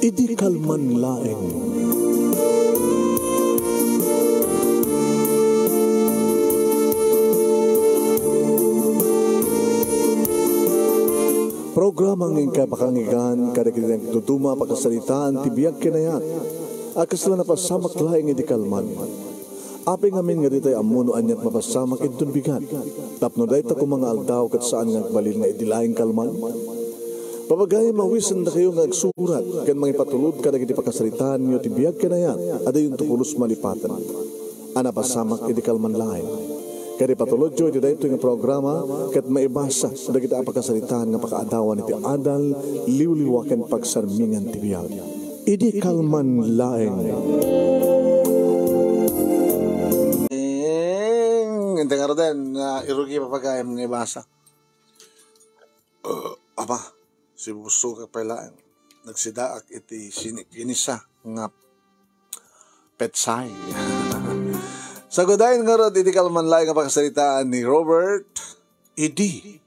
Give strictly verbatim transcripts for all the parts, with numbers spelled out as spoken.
Idi kalman laeng. Programa nga inkay pakanggan kadagiti nagduduma a pakasaritaan ti biag ken ayat a kasla napasamak laeng idi kalman. Apay ngamin nga ditay ammo no aniat mapasamak inton bigat, tapno dayta koma nga aldaw ket saan nga agbalin nga idi laeng kalman? Papagayam, awisendakayo nga agsurat ken mangipatulod kadagiti pakasaritaanyo ti biag ken ayat a diyonto pulos malipaten a napasamak idi kalman laeng. Ket ipatulodyo iti daytoy nga programa ket maibasa dagiti a pakasaritaan nga pakaadawan iti adal, liwliwa ken pagsarmingan ti biag. Idi kalman laeng. Ing, iti ngaruden, ah, irugi papagayam nga ibasa. Uh, apa, sibusogak pay laeng. Nagsidaak iti sinikinisa nga petsay. Sagudayen ngarud iti kalman laeng nga pakasaritaan ni Robert, idi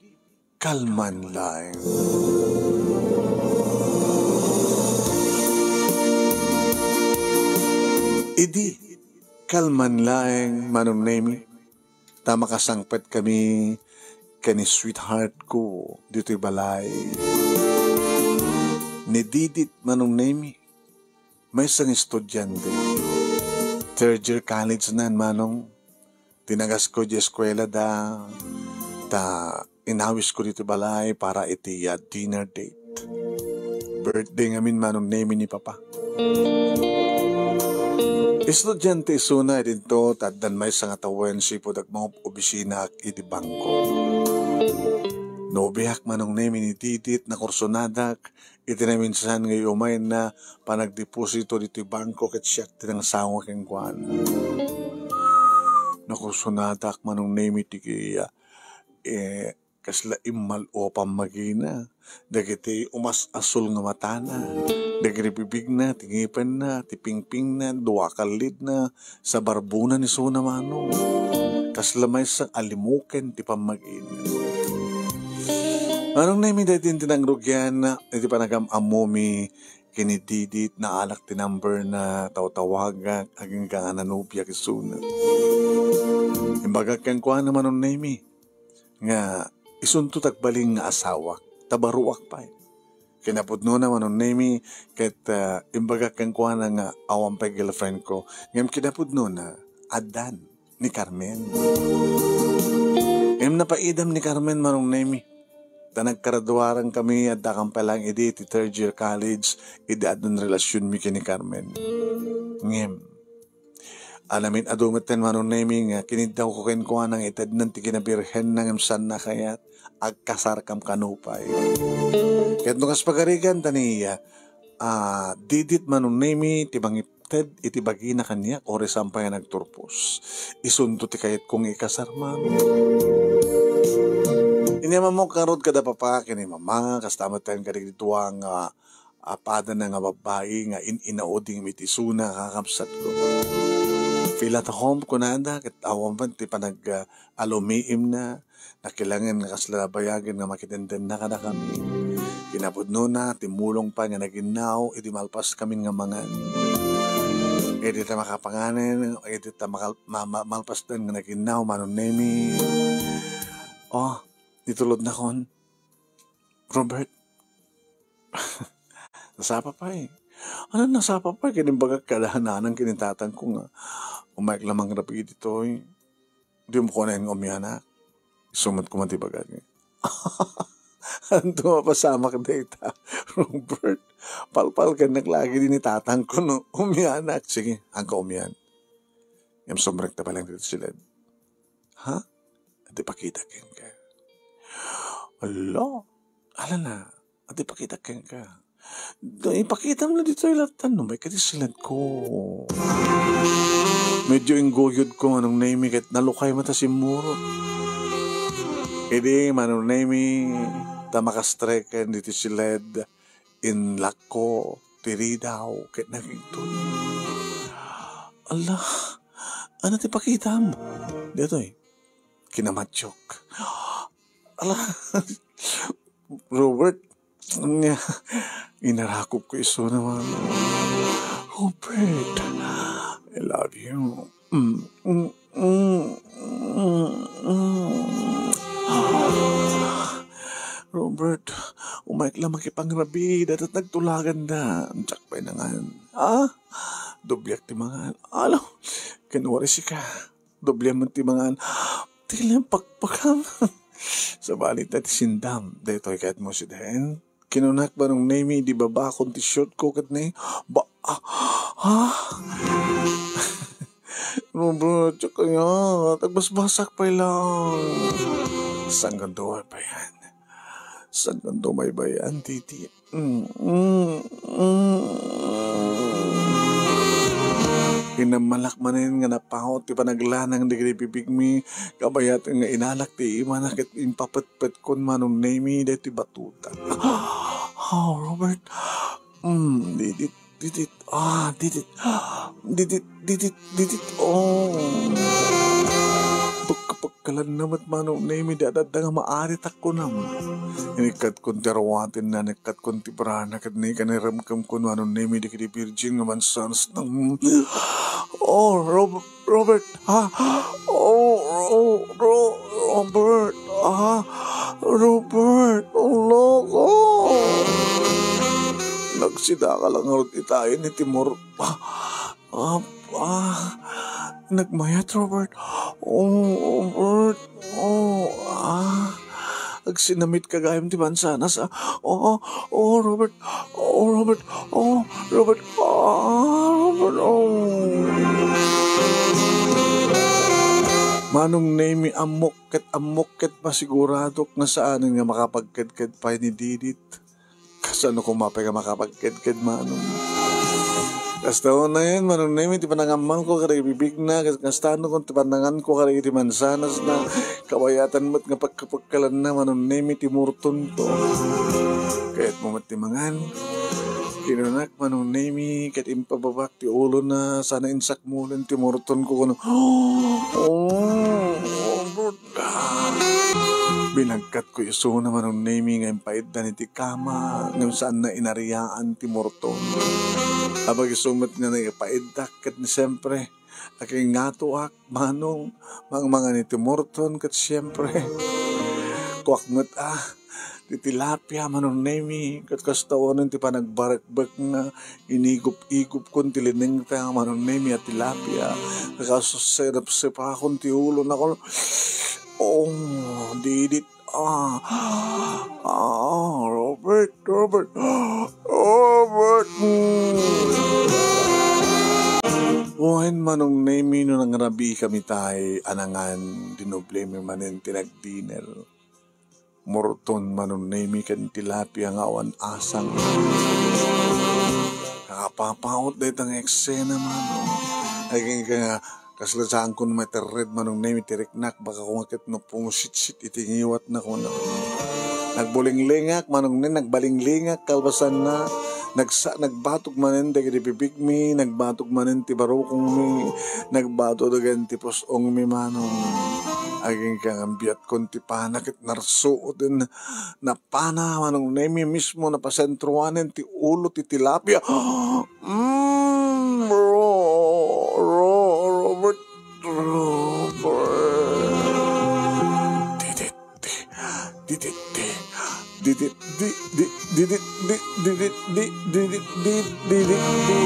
kalman laeng. Idi kalman laeng, Manong Nemi, ta makasangpet kami ken ni sweetheart ko ditoy balay. Ni Didit, Manong Nemi, maysa nga estudiante. Third year college nan, Manong. Tinagasko di eskuela da, ta inawisko ditoy balay para iti, ah, dinner date. Birthday ngamin, Manong Nemi, ni Papa. Estudiante isuna idinto, ta addan maysa nga tawen sipud agmangob-obisinaak iti bangko. Nobiak, Manong Nemi, ni Didit, nakursonadak iti naminsan nga iumayna panagdeposito ditoy bangko ket siak ti nangsango kenkuana. Nakursonadak, Manong Nemi, ti, eh, kasla immal-o a pammagina, dagiti umas-asul nga matana, dagiti bibigna, ti ngipenna, ti pingpingna, dua kallidna, sabarbona ni suna, Manong. Kasla maysa a limuken ti pammagina. Manong Nemi, daydi ti nangrugian iti panagam-ammomi ken ni Didit, naalak ti number na, tawtawagak, agingga nga nanobiak isuna. Imbagak kenkuana, Manong Nemi, nga isunto ti agbalin nga asawak, ta baruak pay. Kinapudnona, Manong Nemi, ket, ah, imbagak kenkuana nga awan pay girlfriend ko. Ngem kinapudnona, addan ni Carmen. Ngem napaidam ni Carmen, Manong Nemi. Ta naggraduaran kami, adda kami pay laeng idi ti third year college, idi addan relasionmi ken ni Carmen. Ngem, anamin adu metten, Manong Nemi, nga kiniddawko kenkuana nga itednan ti kinabirhenna ngem saanna kayat agkasarkam kano pay. Ket no kas pagarigan ta ni, ah, Didit, Manong Nemi, ti mangipted iti bagina kaniak, uray saan pay nga nagturpos. Isunto ti kayatko nga ikasar, Manong. Inyamammok ngarud kada papa ken ni mama, kasta metten kadagiti dua nga a padana nga babbai nga in-inaudi iti isuna a kakabsatko. Feel at home, kunada, ket awan met ti panag-, ah, alumiimna, nakilangen nga kasla nabayagen nga makitendena kadakami. Kinapudnona, timmulong pay nga naginnaw idi malpaskamin nga mangan. Idi ta makapanganen, idi ta makal-, ma-, ma-, malpasdan nga naginnaw, Manong Nemi. Oh, nitulodnakon. Robert, nasapa pay. Ano nasapa pay? Ket imbagak kada nanang ken ni tatangko nga umayak la mangrabii ditoy. Dimo kunaen nga umianak. Isu met koma ti ibagak. Anto mapasamak dayta, Robert? Palpalkennak lagi idi ni tatangko no umianak. Sige, agka umian. Ngem sumrekta pay laeng ditoy siled. Ha? Adda ipakitak kenka. Ala, ala na, adda ipakitak kenka. Da, ipakitam la ditoy lattan, no, may kadi siledko. Medyo ingguyodko, Manong Nemi, ket nalukay met a simmurot. Idi, Manong Nemi, ta makastreken ditoy siled, inlakko ti ridaw ket nagigtulod. Ala, ano ti pakitam? Ditoy, kinamatiok. Ala, Robert, nya, Inarakop ko isuna, Mano. Robert, I love you. Mm, mm, mm, mm, mm. Robert, umayk la makipangrabii, dayta nagtulagan da. Diak pay nangan. Ah? Dobliak ti mangan. Alo, ken wari sika. Dobliam met ti mangan. Ti lang pakpakam. Sabali ta ti sindam. Daytoy kayatmo sidaen? Kinunak, Manong Nemi, idi babakon ti short ko ket ni, ba, ah, ha? Robert, diak kayat. Agbasbasak pay lang. Saan kanto mabaybay-an? Saan kanto mabaybay-an, titi? Mm, mm, mm. Inammalak manen nga napawot ti panaglanang dagiti bibigmi, kabayat nga inalak ti imana ket impapetpetkon, Manong Nemi, daytoy batutak. Oh, Robert. Mm, didit, didit, ah, didit, didit, didit, didit, oh. Pagkapagkalanna met, Manong Nemi, di adda nga maaritak kunam. Inikkatkon ti arwatenna, inikkatkon ti brana, ket ni kaniremkemkon, Manong Nemi, dagiti virgin nga mansanas na. Oh, Rob-, Robert, ha? Oh, Ro-, Ro-, Robert, ha? Robert, oh, loko. Nagsidaka lang ngarud itayen iti mor-, ah, ah, ah. Nagmayat, Robert. Oh, Robert, oh, ah. Agsinamitka gayam ti mansanas, ah. Oh, oh, Robert, oh, Robert, oh, Robert, ah, Robert, oh. Manong Nemi, ammok ket ammok ket masiguradok nga saanen nga makapagkedked pay ni Didit. Kasano koma pay nga makapagkedked, Manong? Kasta unay, Manong Nemi, ti panangammalko kadagiti bibigna, kas-, kasta unay ti pananganko kadagiti mansanasna, kabayatan met nga pagkapagkalanna, Manong Nemi, ti murtonto. Kayatmo met ti mangan. Kinunak, Manong Nemi, ket impababak ti ulona, sana insakmulen ti murtonko, kuno. Oh, Binagkatko isuna, Manong Nemi, nga impaiddan iti kama, ngem saanna inariaan ti murton. Apag isu met nga naipaiddak, ket ni siempre, akingngatoak, Manong, mangmangan iti murton, ket siempre, kuak met, ah, ti tilapia, Manong Nemi, ket kasta unay ti panagbarekbek nga inigup-igupkon ti linengta, Manong Nemi, a tilapia. Kasusirapsipakon ti ulona, kun, oh, didit, ah, ah, Robert, Robert, Robert. Mm. Wen, Manong Nemi, no nangrabii kami tay, anangan, dinoblemi manen ti nagdiner. Murton, Manong Nemi, ken tilapia nga awan asang. Nakapapaut dayta nga eksena, Manong. Agingga nga, kasla saanko met red, Manong Nemi, ti riknak, baka koma ket no pumusitsit iti ngiwatna, kuno. Nagbulinglingak, Manong Nemi, nagbalinglingak, kalpasanna, nagsa-, nagbatog manen dagiti bibigmi, nagbatog manen ti barukongmi, nagbatog dagiti pus-ongmi, Manong. Agingga nga biatkon ti pana ket narsuoten, napana, Manong Nemi, mismo napasentroanen ti ulo ti tilapia. Mm, ro-, ro-, Robert, Robert. Didit, di, didit, di, didit, di, di, didit, di, didit, di, didit, di, didit, di.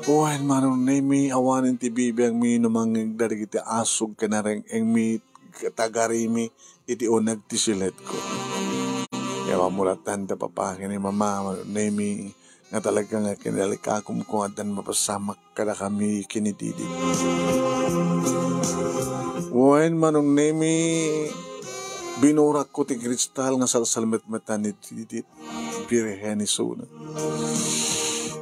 Wen, Manong Nemi, awanen ti bibiangmi no mangngeg dagiti asug ken areng-engmi, tagarimi iti uneg ti siletko. Kaya mamulatan da papa ken ni mama, Manong Nemi, nga talaga nga kinalikakomko nga addan mapasamak kadakami ken ni Didit. Wen, Manong Nemi, binurakko ti kristal nga salsalmetmetan ni Didit. Birhen isuna.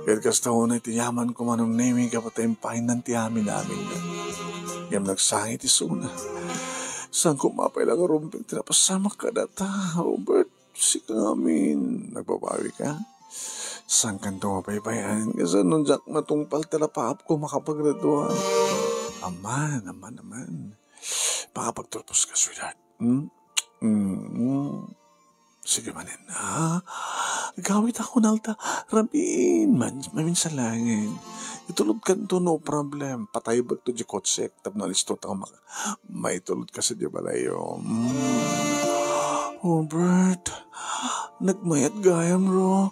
Ket kasta unay ti yamanko, Manong Nemi, gapu ta impaaynan ti amin-amin. Ngem nagsangit isuna. Saan koma pay la nga rumbeng ti napasamak kadata, Robert? Sika ngamin, nagbabawika? Saan kanto mabaybay-an? Kasano diak matungpal ti napaapko makapagradua? Aman, aman, aman. Makapagturpos ka, sweetheart. Hmm? Mm. Sige manen, ha? Nagawid ako nalta, rabiin man, maminsan laeng. Itulodkanto no problem, pataybekto di kotsek, tapno alisto ta mak-, maitulod ka sa di balayo. Mm. Robert, nagmayat gayam, ro.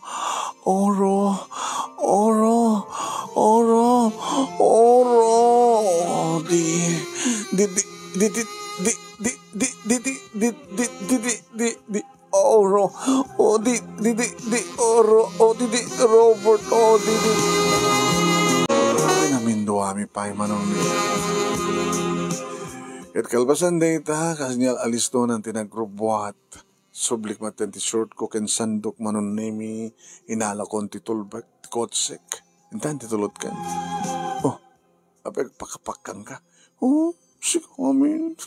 Oro, oro, oro, oro. Di, di, di, di, di, di, di, di, di, di, di, di, di, di, di, di, di, Oro. O, di, di, di, di, oro. O, di, di, Robert. O, di, di. Naminduami pay manong ni. Ket kalpasan dayta, kasdiay alistonan ti nagrubbuat. Sublik met ti short ko ken sandok manong Nemi, inalakon ti tulbek, ti kotsek. Intan ti tulodkan. Oh, apay, pakapakkan ka? Oh, sige, amin.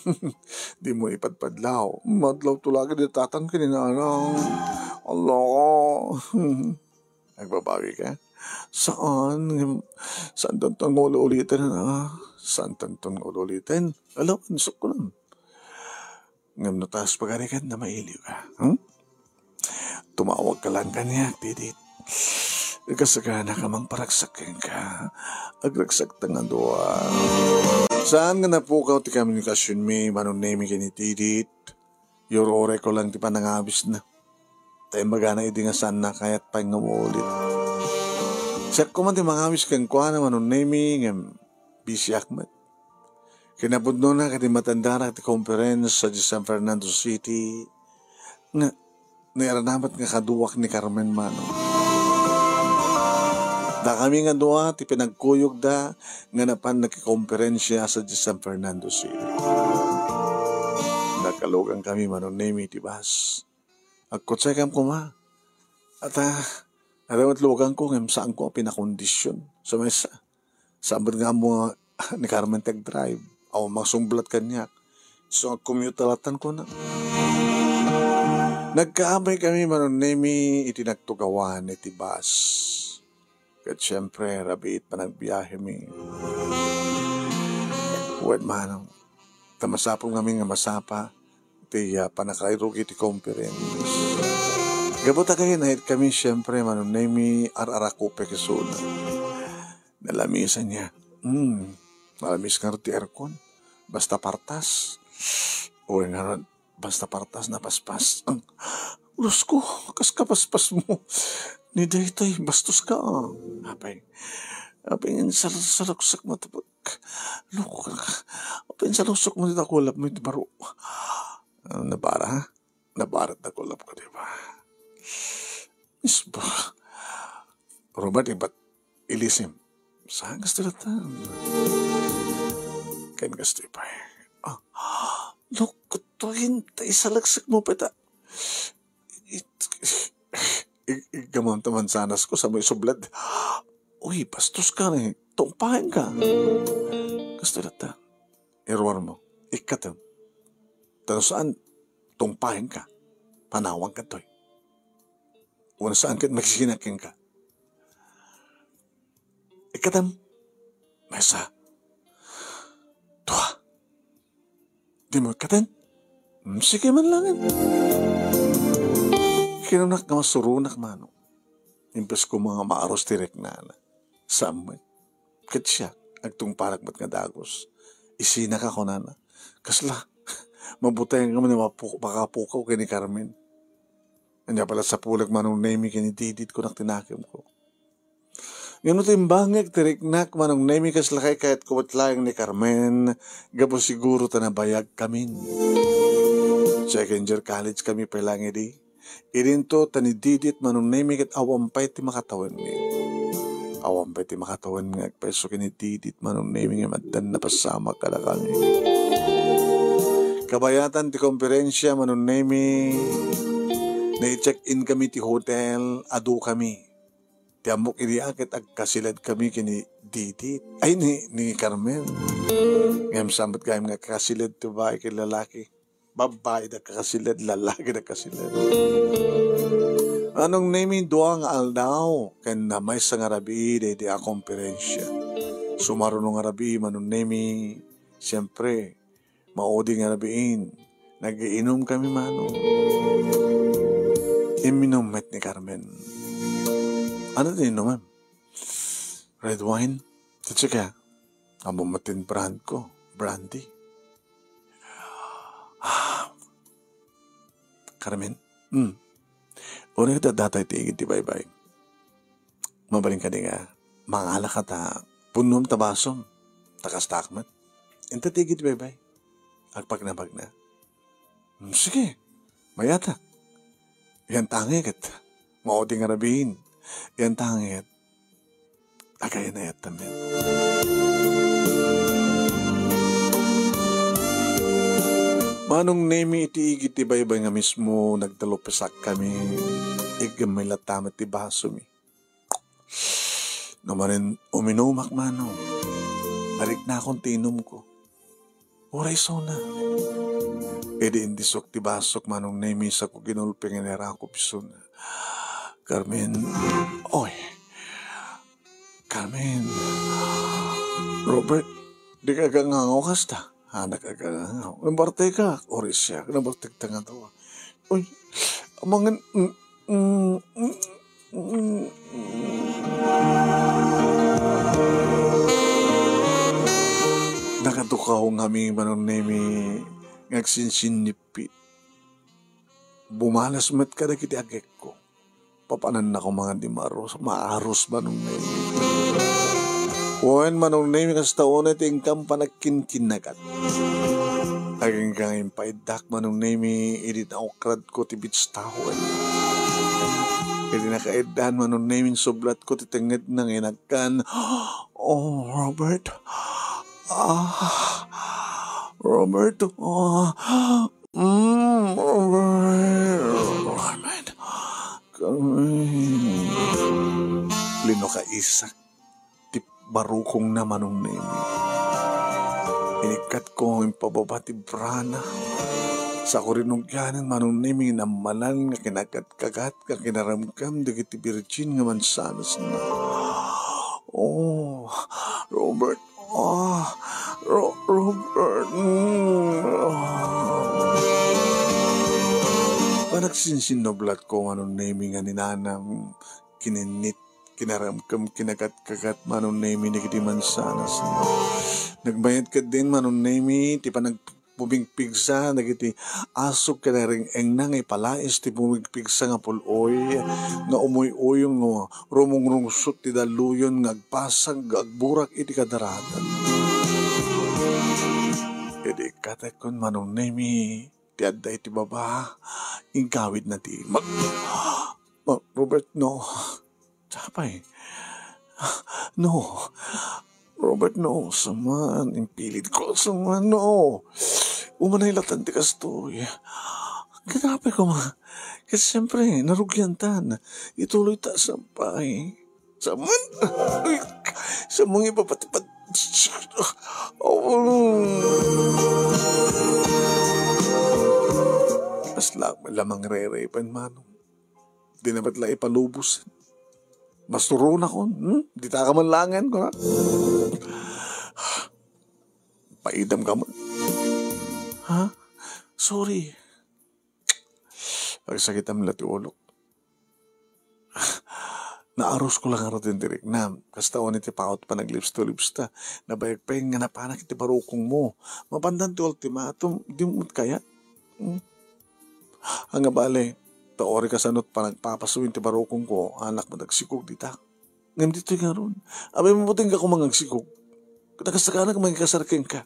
Di mo ipadpadlaw. Madlaw to lagi di tatang ken ni nanang. Allah. Nagbabawi ka? Saan? Saan tanton nga uli-ulitan, ah? Saan tanton nga uli-ulitan? Alam, ansok ko lang. Ngem no taas pagarikan na mailiw ka, hmm? Tumawag ka lang kaniak, Didit. Kasagana ka mang paragsak kenka. Agragsak ta nga dua. Saan nga napukaw ti komunikasionmi, manong Nemi ken ni Didit? Iyur-uray ko lang ti panangabisna. Ta imbagana idi nga saanna kayat pay nga umulit. Siak koma ti mangabis kenkuana, manong Nemi, ngem bisiak met. Kinapudnona ket immatendarak ti conference sadiay San Fernando City nga nairanabat nga kaduak ni Carmen manong. Dakami nga dua ti pinagkuyogda nga napan nakikonferensia sadiay San Fernando City. Nagkalugankami manong Nemi iti bus. Agkotsekam koma. Ata, ata met luganko ngem saanko a pinakondision. Sa maysa, saan met nga ammo nga ni Carmen ti agdrive. Awan mangsumblat kaniak. So, agcommute latta, kuna. Nagkaamay kami manong Nemi iti nagtugawan iti bus. Ket siempre, rabiit panagbiahemi. Wen manong, ta masapul ngamin nga masapa ti, ah, pannakairugi ti conference. Gapu ta kayat kami, siempre, manong Nemi, ar-arakup isuna. Nalamisan niya. Hmm, nalamis ngarud ti aircon. Basta partas. Wen ngarud, basta partas napaspas. Ang, Diyos ko, kas kapaspas mo. Ni daytoy, bastos ka. Apay, apay, insalusak mo ito. Loko ka. Apay, insalusak mo ito, kulap mo iti baro. Ah, nabara, ha? Nabarat na kulap ko, di ba? Isba. Robert, ibat ilisim. Saan kastoy latta? Ken kastoy pay. Ah, loko to, inta, isalaksik mo pay ta. It-, ig-, iggamam ta mansanas ko, sa may sublad. Uy, bastos ka ni. Tungpaen ka. Kastoy latta. Iruar mo. Ikkatem. Ta no saan, tungpaen ka. Panawan ka toy. Wen saan ket magsisinak kenka. Ikkatem. Maysa. Dua. Di mo ikkaten? Hmm, sige man langen. Kinunak nga masuronak manong. Imbes ko nga maaros ti riknana. Saan met. Ket siak, agtungpanak met nga dagus. Isinak a kunana. Kasla, mabuteng nga mapu-, makapukaw ken ni Carmen. Ania pay la sapulek manong Nemi ken ni Didit, kunak ti nakemko. Ngem no timbangek ti riknak manong Nemi, kasla kaykayatko met laeng ni Carmen, gapu siguro ta nabayag kamin. Second year college kami pay laeng idi. Idinto ta ni Didit manong Nemi ket awan pay ti makatawenmi. Awan pay ti makatawenmi nga agpayso ken ni Didit manong Nemi nga addan napasamak kadakami. Kabayatan ti konferensia manong Nemi, nai-check-in kami ti hotel, adu kami. Ti ammok idi a ket agkasiled kami ken ni Didit. Ay, ni, ni Carmen. Ngem saan met gayam nga agkasiled ti babai ken lalaki. Babai dagkakasiled, lalaki dagkasiled. Manong Nemi, dua nga aldaw ken maysa nga rabii daydi a konferensia. Sumaruno nga rabii, manong Nemi, siempre, maudi nga rabiin, nagiinom kami manong. Imminum met ni Carmen. Ano ti inumem? Red wine? Ti tsika? Ammom met ti brand ko. Brandy. Ah. Carmen? Hmm. Uray ta datoy ti igid ti baybay. Mabalin kadi nga mangalaka ta punnom ta basom. Ta kastak met. Inta ti igid ti baybay. Agpagnapagna. Hmm, sige. Mayatak. Yan tangit. Mao ti nga rabiin. Yan tangit. Agaynayattamin. Manong Nemi, iti igid ti baybay nga mismo, nagdalupesak kami. Iggammay latta met ti basomi. No manen uminumak, Manong, nariknakon ti inumko. Uray isuna. Idi indisok ti basok, Manong Nemi, sako ginulpi nga inarakop isuna. Carmen, oy. Carmen. Robert, dika agangangaw kasta. Anak, agangangaw. Nabartek ka. Uray siak, nabartek ta nga dawa. Uy, amangan, mm, mm, mm, mm. Nakadukaw ngamin, Manong Nemi, nga agsinsinnippit. Bumalas met kadagiti agekko. Papananna koma nga di maarus, maarus, Manong Nemi. Wen, Manong Nemi, kasta unay ti inkam panagkinkinagat. Agingga nga impaiddak, Manong Nemi, idi naukradko ti beach towel. Idi nakaiddan, Manong Nemi, insublatko ti tengngedna nga inagkan. Oh, Robert. Ah, Robert. Ah, mm, Robert. Robert. Carmen. Linukaisak ti barukongna, Manong Nemi. Inikkatko impababa ti brana. Sako rinugianan, Manong Nemi, nammalan nga kinakatkakat nga kinaremkem dagiti birjin nga mansanasna. Oh, Robert, ah, Ro-, Robert, mm, ah. Panagsinsinnublatko, Manong Nemi, nga ni nanang kininnit, kinaremkem, kinakatkakat, Manong Nemi, dagiti mansanasna. Nagmayat ketdin, Manong Nemi, ti panagpumigpigsa dagiti asuk ken reng-engna nga ipalais ti pumigpigsa nga pul-oy nga umuy-uyong nga rumungrungsot ti dalluyon nga agpasag nga agburak iti kadaratan. Idi ikkatekkon, Manong Nemi, ti adda iti baba, igawidna ti mag-, Ma-, Robert, no. Sapay. No. Robert, no. Saman, impilitko. Saman, no. Umanay latan ti kastoy. Kinapay ko ma. Kasi siyempre, narugian tan. Ituloy ta, sapay. Saman. Saman ipapatipat. Oh. Aslak, lamang rere, pan, Manong. Di na met la ipalubos. Masturonakon, hmm? Di ta ka man langen, kuna. Paidam ka man. Ha? Sorry. Pagsakitam la ti ulok. Naarus ko lang aro ti riknam. Kasta uni ti paut panaglips to lips ta. Nabayag pay nga napanak iti barukong mo. Mapandan ti ultimatum, di mo kaya? Hmm? Anga bale, ta uri kasano ti panagpapasuin ti barukong ko, anak, madagsikog dita. Ngem ditoy ngarud, abay, mabuting ka kumang agsikog. Nagkasakanak mangikasar kenka.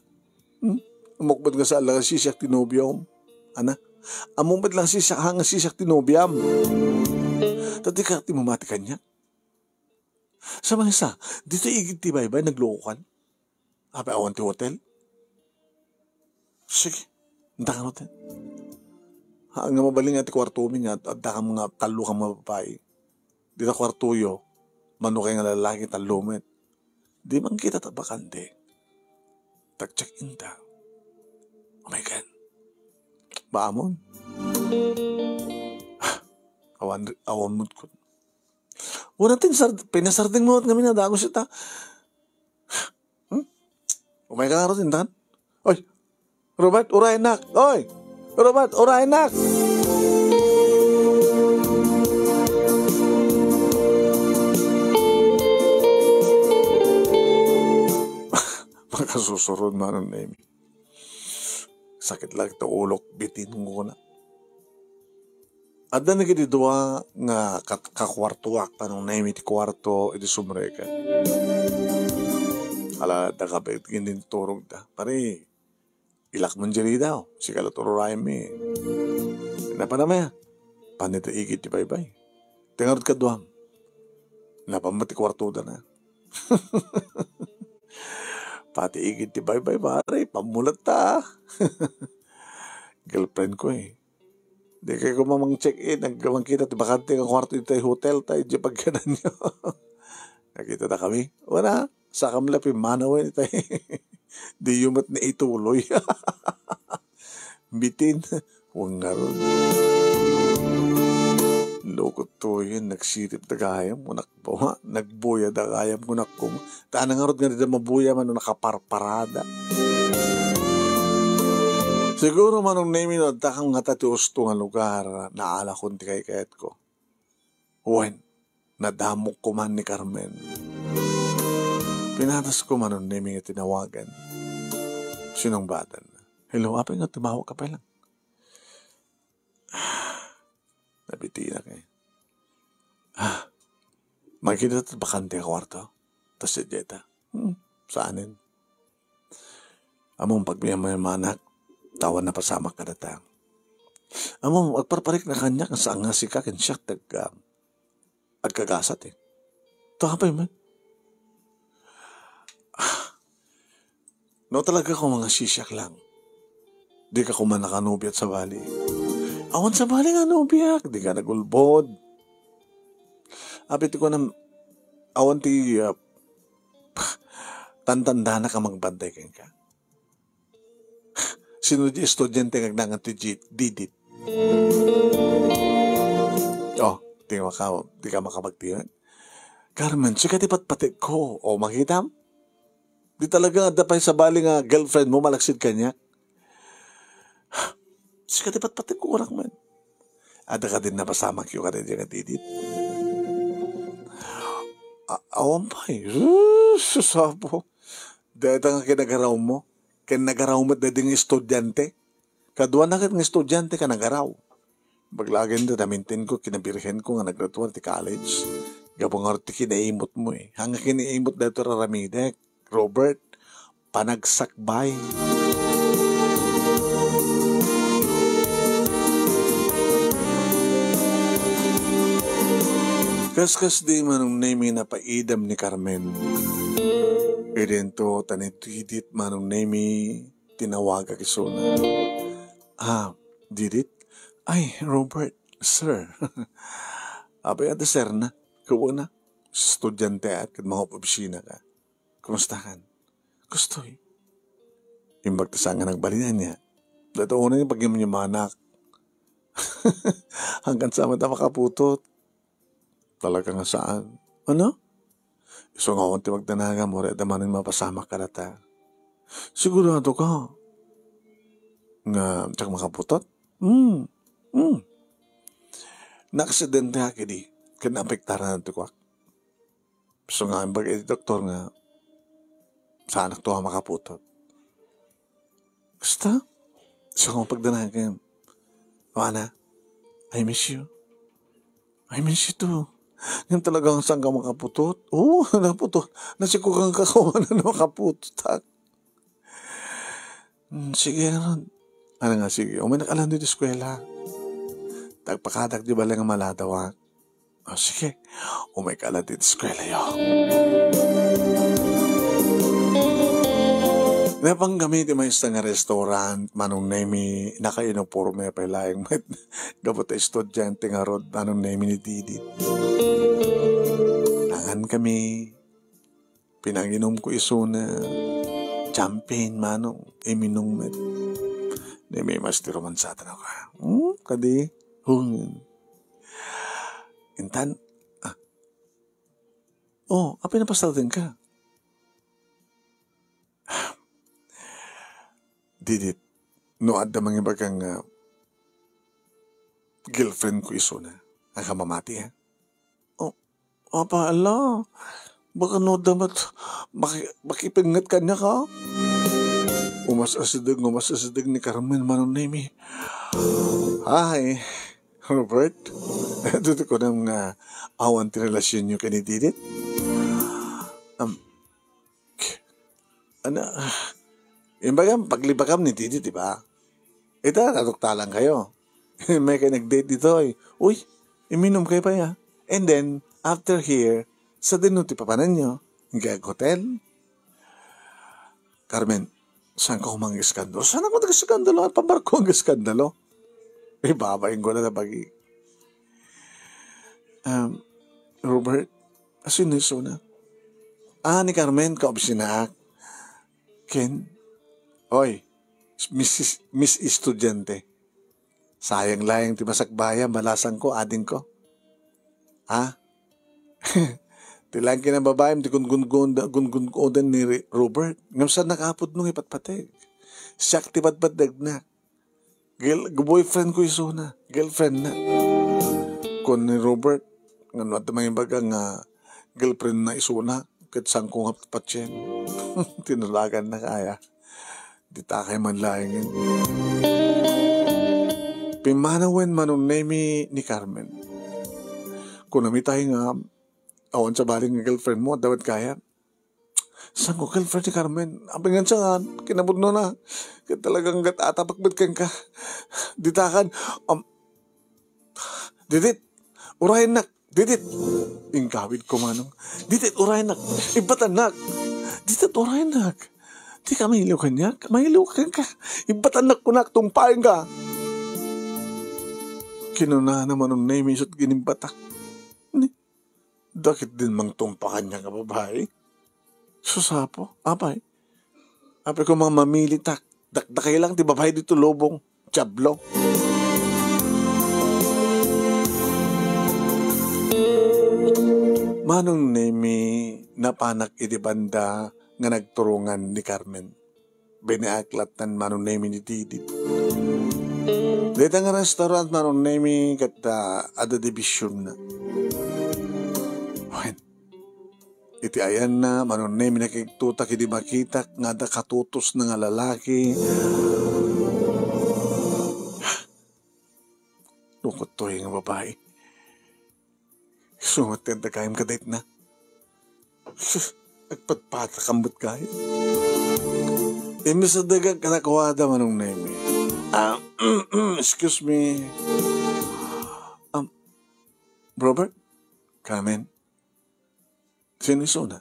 Hmm? Ammok met nga saan la nga sisiak ti nobiam. Ana? Ammok met la nga sisiak, ha, nga sisiak ti nobiam. Ta dika ti mamati kaniak. Sa maysa, ditoy igid ti baybay, nagluokan. Apay awan ti hotel? Sige, adda kan hotel. Ha, nga mabalin nga ti kuartomi nga ad-, adda kan nga tallo kan nga babai. Dita kuartoyo, mano kay nga lalaki, tallo met. Di man kita ta bakante. Tag-check-in ta. Oh my God. Baamon. Awan, awan mo ko. Wala tin sard-, pinasardeng mo at ngamin na dagos ita. Hmm? Umay ka nga rin, tan? Oy, Robert, uray, nak! Oy! Robert, uray, nak! Kasusurod, Manong Nemi. Sakit lang ti ulok, bitin kuna. Adda dagiti dua nga kat-, kakuartoak, Manong Nemi, ti kuarto iti sumrek. Ala, adda kabit ken inturogda. Pare, ilak man diri daw. Sika la tururayan mi. Napan a, maya. Panita igid ti baybay. Ti ngarud kaduam. Napan met ti kuartoda na. Pati igid ti baybay, pare, pammulat ta. Girlfriend ko eh. Di kay koma mang check-in, nag-, mangkita ti bakante nga kuarto iti hotel ta, idiay pagkananyo. Nakita na kami. Wala, sakam la pimmanawen itay. Diyo met naituloy. Bitin. Wen ngarud. Loko toyen, nagsirip da gayam, kunak, bawa, nagbuya da gayam, kunak, kum-, ta ngarud nga dida mabuya man, nakaparparada. Siguro, Manong Nemi, no adda kang ngata ti usto nga lugar, naalakon ti kaykayatko. Wen, nadamok ko man ni Carmen. Pinatasko, Manong Nemi, nga tinawagan. Sinungbatanna. "Hello, apay nga tumawag ka pa lang?" Nabitinak eh. "Ah, makita ti bakante a kuarto? Tas diay ta." "Hmm, saanen?" "Ammom, pagmaymayamanak, ta awan napasamak kadata. Ammom, agparpariknak kaniak nga saan nga sika ken siak ti ag-, ah, agkagasat eh. Ta apay man?" "Ah, no talaga koma nga sisiak lang, dika koma nakanubiat sabali." "Awan sabali nga nubiak, dika nagulbod." Apay ti kunam, awan ti, ah, tantandanak a magbantay kenka. Sino ti estudiante nga agnangan ti Ji-, Didit? Oh, di ka maka-, di ka makapagtiwan. Carmen, sika ti patpatik ko. O, makitam? Di talaga adda pay sabali nga girlfriend mo malaksid kaniak. Sika ti patpatik ko, kunak man. Adda kadin napasamak yo kadin nga Didit? A-, awan pay. Sus, Apo. Dayta nga kinagaraw mo. Ken nagaraw met daydi nga estudiante. Kaduana ket nga estudiante ka nagaraw. Baglagenda, namintin ko, kinabirhen ko nga naggraduar ti college. Gapu nga ti kinaimut mo eh. Hanga kinaimut dayto raramidek, Robert. Panagsakbay. Kaskas di Manong Nemi napaidam ni Carmen. Idinto ta ni Didit, Manong Nemi, tinawagak isuna. "Ah, Didit? Ay, Robert, sir." Apay adda sir na? Kubo na. Estudiante at kad mga opisina ka. Kumusta kan? Kastoy. Imbag ta saan nga nagbalin ania. Dayta unay nga pagyamyamanak. Hangkan sa met a makaputot. Talaga nga saan. Ano? Isu nga awan ti magdanagam, uray adda manen mapasamak kadata. Sigurado ka nga diak makaputot? Hmm. Hmm. Naaksidente ak idi. Ken naapektaran ti kuak. Isu nga imbag iti doktor nga saanak to a makaputot. Kasta? Isu nga pagdanagan. Ana, I miss you. I miss you too. Ngem talagang saan ka makaputot? Oo, naputot. Nasikukan ka kawanan makaputotak. Hmm, sige, ano? Ano nga, sige. Umaynak alan di eskwela. Tagpakadak di bale nga maladaw, ah. O, sige. Umayka alan di eskwela, yo. Napan kami ti maysa nga restaurant, Manong Nemi, nakauniporme pay laeng met. Gapu ta estudiante ngarud, Manong Nemi, ni Didit. Nangan kami. Pinanginom ko isuna. Champagne, manong, iminum met. Ni Mimas ti romansatan ako. Hmm, kadi? Hmm. Intan, ah. Oh, apay napastarten ka? Didit, no adda mangibaga nga girlfriend ko isuna, aka mamati, ha? Oh, apa, ala? Baka no damat maki-, makipengnget kaniak, ha? Umas-asideg, umas-asideg ni Carmen, Manong Nemi. Ay, Robert, adu ti kunam nga awan ti relasionyo ken ni Didit? Am, k-, ana, imbagam, paglibakam ni Didit, di ba? Ita, naduktalan kayo. May kayo nag-date ditoy. Uy, iminum kayo pa ya. And then, after here, sa dino ti papananyo? Nga hotel? Carmen, saan ka mang iskandalo? Saan ako nag-iskandalo? At pabarko ang iskandalo? Eh, babaeng ko na nabagi. Um, Robert, asino isuna? Ah, ni Carmen, kaobsinaak. Ken, oy, Miss, Miss Estudiante. Sayang laeng ti masakbayam, balasangko, adingko. Ha? Ti laeng kinababaim ti gungun-, gun-, gungun-, ni Ri-, Robert. Ngem saan nakapudno nga ipatpateg. Siak ti patpateg na. Girl-, boyfriend ko isuna. Girlfriend na. Kun ni Robert, ngano adda mangimbaga nga girlfriend na isuna? Ket sangko nga patien. Tinulagan na kaya. Ditakay man laengen. Pimmanawen Manong Nemi ni Carmen. Kunam itay nga, awan sabali nga girlfriend mo, dawat kaya. Sangko girlfriend ni Carmen. Apay ngan sa nga, kinapudno na. Ket talagang gat-atapek met kenka. Ditakan, um, Didit, urayennak. Didit. Ingkawid ko, Manong. Didit, urayennak. Ibbatannak. Didit, urayennak. Di ka mailiw kaniak? Mailiw ka kenka. Ibbatannak kunak, tumpaenka. Kinunana Manong Nemi isut' ginimbatak. Ni, dakit din mangtumpa kaniak nga babai? Sus, Apo, apay? Apay ko mang mamilitak. Dakdakay lang ti babai dito lubong. Diablo. Manong Nemi, napanak iti banda nga nagturungan ni Carmen. Binaak lattan Manong Nemi ni Didit. Dita nga restaurant Manong Nemi ket, ah, adda division na. Wen, iti ayanna, Manong Nemi, nakigtutak idi makitak nga adda katutosna nga lalaki. Nukot toy nga babai. Sumat ti adda kayam kadaytna. Sus, agpatpatak met kaya. Imbes a dagag kadakuada, Manong Nemi. Ah, excuse me. Um, Robert? Carmen? Sino isuna?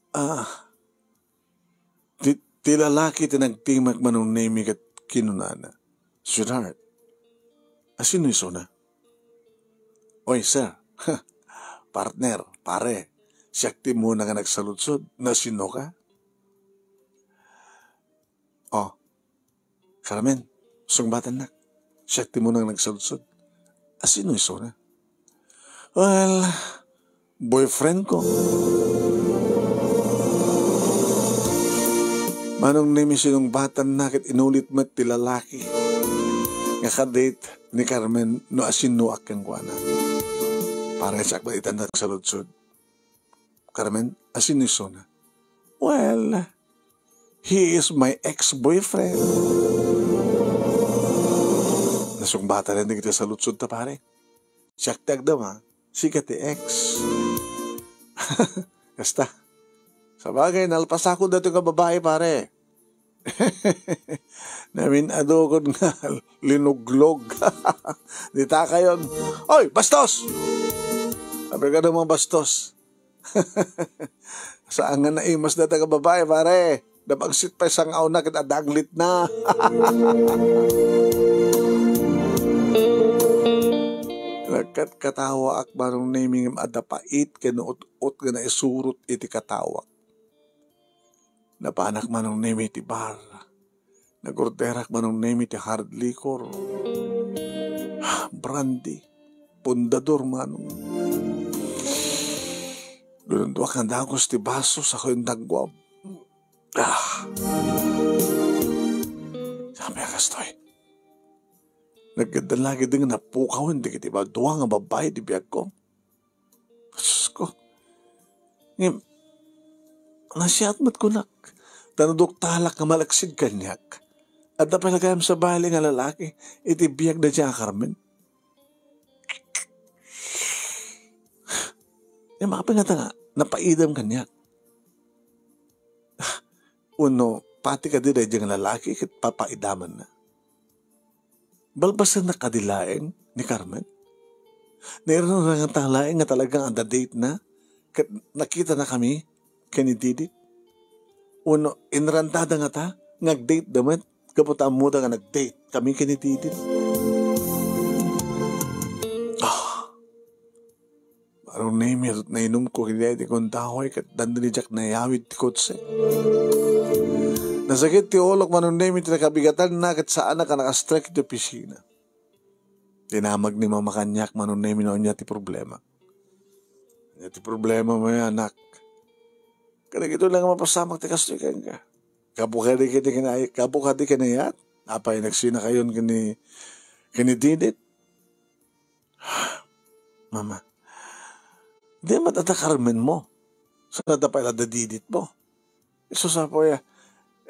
Ah, ti, ti lalaki ti nagtimek Manong Nemi ket kinunana, "Sweetheart, asino isuna?" "Oy, sir, partner, pare, siak ti muna nga nagsaludsod. Nasino ka?" "Oh, Carmen, sungbatannak. Siak ti munang nagsaludsod. Asino isuna?" "Well, boyfriend ko." Manong Nemi, sinungbatanna ket inulit met ti lalaki nga kadate ni Carmen no asinoak kenkuana. Pare, siak met itan nagsaludsod. "Carmen, asino isuna?" "Well, he is my ex-boyfriend." Nasungbatan dagiti saludsodta, pare. "Siak ti agdama, sika ti ex." Kasta. Sabagay, nalpasakon daytoy nga babai, pare. Namin-adukon nga linuglog. Dita kayon, "Oy, bastos!" Apay kano mga bastos? Saan nga naimas dayta nga babai, pare? Napagsit pay sang-awna ket adaglit na. Nagkatkatawaak Manong Nemi ngem adda pait ken ut-ot nga naisurot iti katawak. Napanak Manong Nemi ti bar. Nagorderak Manong Nemi ti hard liquor. Brandy. Pundador, Manong. Dunduak nga dagus ti baso, sakuyon dagwam. Ah. Saan a kastoy? Nagdalagideng napukawen dagiti ba-, dua nga babai ti biagko. Sus ko. Ngem, nasiat met kunak. Ta naduktalak nga malaksid kaniak, adda pay la gayam sabali nga lalaki iti biag daydiay a Carmen. Apay ngata nga napaidam kaniak? Wenno pati kadi daydiay nga lalaki ket papaidamanna? Balbasennak kadi laeng ni Carmen? Nairang-iranganta laeng nga talagang adda date na ket nakitanakami ken ni Didit? Wenno inrantada ngata nga agdateda met gapu ta ammoda nga nagdate kami ken ni Didit? Ah, Manong Nemi, nainumko iti kundaway ket dandani diak nayawid ti kotse. Nasakit ti ulok, Manong Nemi, ti nakabigatanna ket saanak a nakastrek iti opisina. Dinamag ni Mama kaniak, Manong Nemi, no ania ti problema. Ania ti problema mo, anak? Kadagitoy lang mapasamak ti kastoy kenka. Gapu kadi ket kinay-, gapu kadi kinayat? Apay nagsinakayon ken ni, ken ni Didit? Mama, di met adda Carmen mo. Saan adda pay la da Didit mo? Isu sa po ya.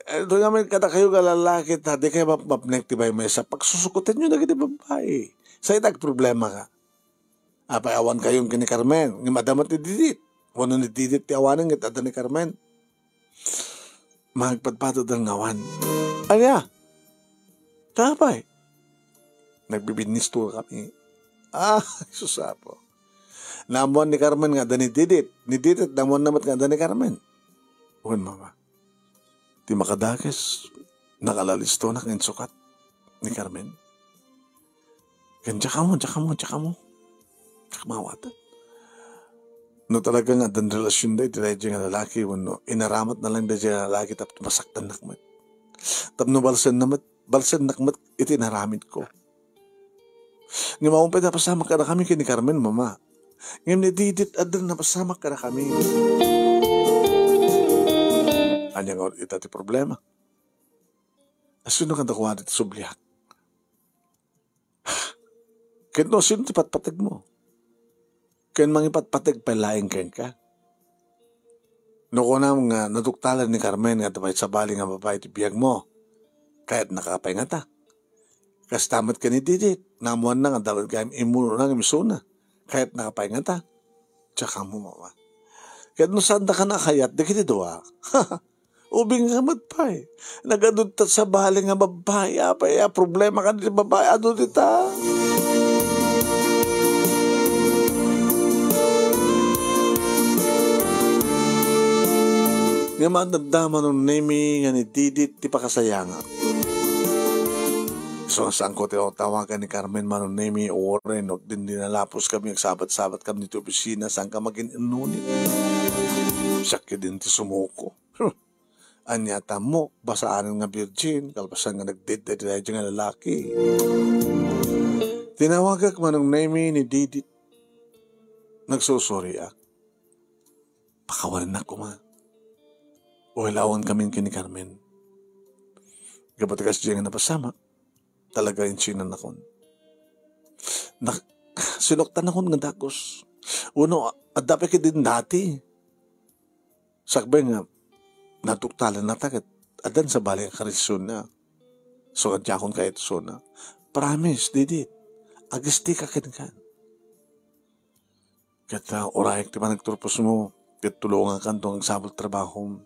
Eh, doon namin kadakayo nga lalaki ta, di kayo map-, mapnek ti bay maysa. Pagsusukoten nyo na gini babae. Sa itag problema ka. Apay awan kayon ken ni Carmen. Nga madama ti Didit. Wano ni Didit ti awanen, nga adda ni Carmen. Mangpadpado dal ngawan. Ania? Tapay? Nagbibinnis to kami. Ah, susapo. Namuan ni Carmen nga adda ni Didit. Ni Didit, namuan na met nga adda ni Carmen. Wen, mama. Ti makadakes, nakalalisto na ken sukat ni Carmen. Ken, "Diak ammo, diak ammo, diak ammo." Diak maawatan. No talaga nga addan relasyon da iti daydiay nga lalaki, wenno inaramat na lang daydiay nga lalaki tapno masaktannak met. Tapno balsenna met, balsennak met iti inaramidko. Ngem awan pay napasamak kadakami ken ni Carmen, mama. Ngem ni Didit addan napasamak kadakami. Ania nga ita ti problema? Asino kadakuada ti subliak? Ket no sino ti patpategmo? Ken mangipatpateg pay laeng kenka. No kunam nga naduktalan ni Carmen nga adda pay sabali nga babai ti biagmo, kayatnaka pay ngata? Kasta met ken ni Didit, namuanna nga adda gayam immuna ngem isuna. Kayatnaka pay ngata? Diak ammo, mama. Ket no saandaka a kayat dagiti dua, ubing ka met pay. Nagadu ti sabali nga babai. Apay a problema kadi ti babai? Adu dita. Ngem adda, Manong Nemi, nga ni Didit ti pakasayangak. Isu nga saanko ti tawagan ni Carmen, Manong Nemi, uray no agdindinalaposkami, agsabat-sabatkami iti opisina, saanka magin-innunit. Siak ketdin ti sumuko. Huh. Ania ta ammok, basaanen nga virgin, kalpasan nga nagdate daydiay nga lalaki. Tinawagak, Manong Nemi, ni Didit. Nagsusuriak. Pakawanennak koma. Uray la awankamin ken ni Carmen. Gapu ti kasdiay nga napasamak, talaga insinannakon. Nak-, sinuktanakon nga dagus. Wenno, adda pay ketdin dati. Sakbay nga, naduktalannata ket addan sabali nga karelasyon na. So, diakon kayat isuna. Promise, Didit. Agistika kenka. Ket, ah, urayek ti panagturposmo, ket tulongankanto nga agsapul ti trabahom.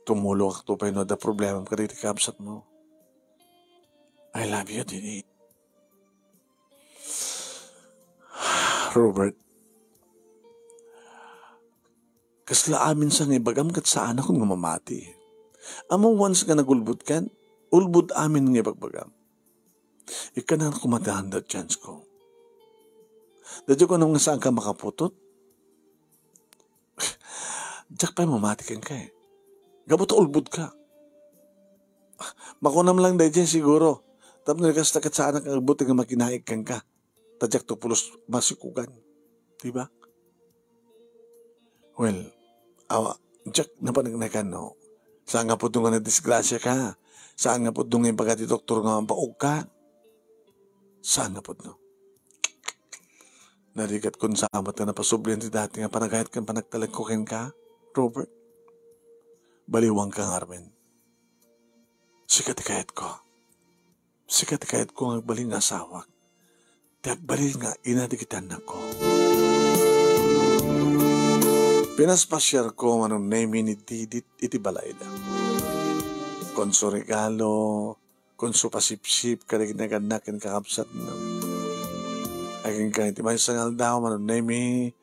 Tumulongakto pay no adda problemam kadagiti kabsatmo. I love you, Didi. Robert, kasla amin sa nga ibagam ket saanakon nga mamati. Ammom, once nga nagulbodkan, ulbod amin nga ibagbagam. Ikkannak koma ti hundred chance ko. Daydiay kunam nga saanka makaputot. Diak pay mamati kenka, eh. Gapu ta ulbodka. Makunam lang daydiay siguro. Tapno kasta ket saanak nga agbuti nga makinaig kenka. Ta diakto pulos masikugan. Di ba? Well, awa, diak napaneknekan, no? Saan nga pudno nga nadisgrasiaka? Saan nga pudno nga ibaga ti doktor nga mabaogka? Saan nga pudno? Narigatkon sa amat nga napasubli ti dati nga panagayat ken panagtalekko kenka, Robert. Baliwanka ngarud. Sika ti kayatko. Sika ti kayatko nga agbalin nga asawak. Ti agbalin nga ina dagiti annakko. Pinaspasiarko, Manong Nemi, ni Didit iti balayda. Kunso regalo, kunso pasipsip kadagiti nagannak ken kakabsatna. Agingga iti maysa nga aldaw, Manong Nemi,